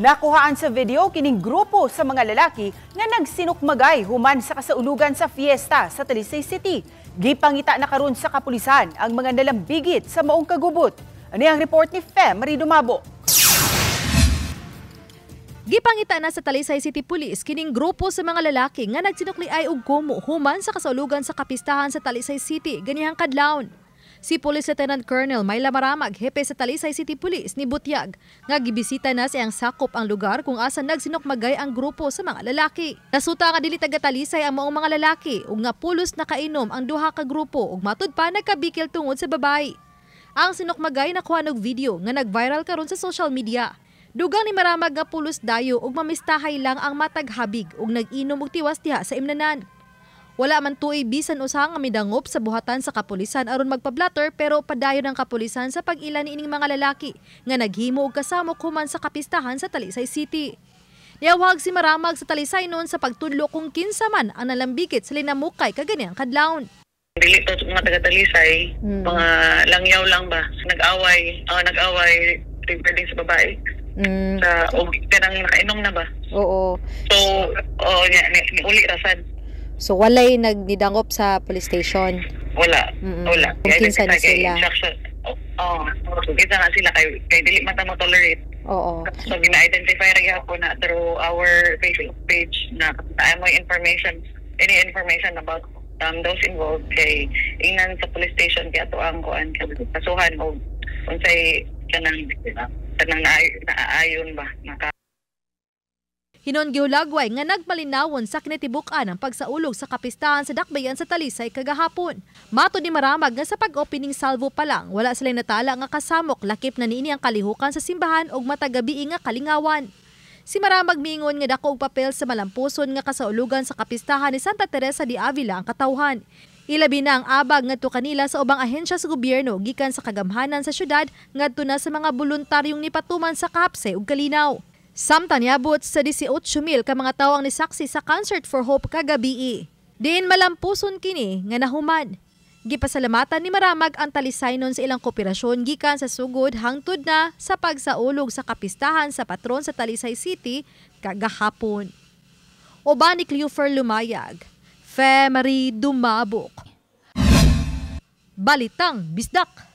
Nakuhaan sa video kining grupo sa mga lalaki nga nagsinukmagay human sa kasaulugan sa fiesta sa Talisay City. Gipangita na karon sa kapulisan ang mga nalambigit sa maong kagubot. Ani ang report ni Fe Marie Dumabo. Gipangita na sa Talisay City Police kining grupo sa mga lalaki nga nagsinukliay og kumo human sa kasaulugan sa kapistahan sa Talisay City ganihang kadlawon. Si Police Lieutenant Colonel Myla Maramag, hepe sa Talisay City Police, ni butyag nga gibisita na sa iyang sakop ang lugar kung asa nagsinukmagay ang grupo sa mga lalaki. Nasuta nga dili taga Talisay ang maong mga lalaki ug nga pulos nakainom ang duha ka grupo ug matud pa nagkabikil tungod sa babae. Ang sinukmagay nakuha og video nga nag-viral karon sa social media. Dugang ni Maramag nga pulos dayo ug mamistahay lang ang matag habig ug nag-inom og tiwas diha sa imnanan. Wala man tuoy bisan usa nga midangop sa buhatan sa kapulisan aron magpa-blotter, pero padayon ang kapulisan sa pag-ila niining mga lalaki nga naghimo og kasamok human sa kapistahan sa Talisay City. Niawhag si Maramag sa Talisaynon sa pagtudlo kung kinsa man ang nalambigit sa linamukay kaganihang kadlawon. Dili to mga taga Talisay, mga langyaw lang ba? Nag-away, nag-away regarding sa babae. Sa og kanang nakainom na ba? Oo. So, oh, nya ni uli ra sad. So walay nagnidangop sa police station. Wala. Wala. Kung kinsa na Kay sila. Instruction. Oh, oh, kinsa na sila kay dili man ta mo tolerate. So gina-identify ra gyapon na through our Facebook page na naa mo information, any information about those involved kay ingnan sa police station kay ato ang kuan, kasuhan og unsay kanang naaayon ba naka. Hinon gihulagway nga nagmalinawon sa kinatibuk-an ang pagsaulog sa kapistahan sa Dakbayan sa Talisay kagahapon. Matod ni Maramag nga sa pag-opening salvo pa lang, wala sila natala nga kasamok, lakip na niini ang kalihukan sa simbahan ug matag gabii nga kalingawan. Si Maramag miingon nga dako og papel sa malampuson nga kasaulugan sa kapistahan ni Santa Teresa de Avila ang katawhan. Ilabi na ang abag ngadto kanila sa ubang ahensya sa gobyerno gikan sa kagamhanan sa syudad ngadto na sa mga boluntaryong nipatuman sa kahapsay ug kalinaw. Samtang niabot sa 18,000 ka mga tawo ang nisaksi sa Concert for Hope kagabii. Diin malampuson kini nga nahuman. Gipasalamatan ni Maramag ang Talisaynon sa ilang kooperasyon gikan sa sugod hangtod na sa pagsaulog sa kapistahan sa patron sa Talisay City kagahapon. Uban ni Cleofer Lumayag, Fe Marie Dumabok. Balitang Bisdak.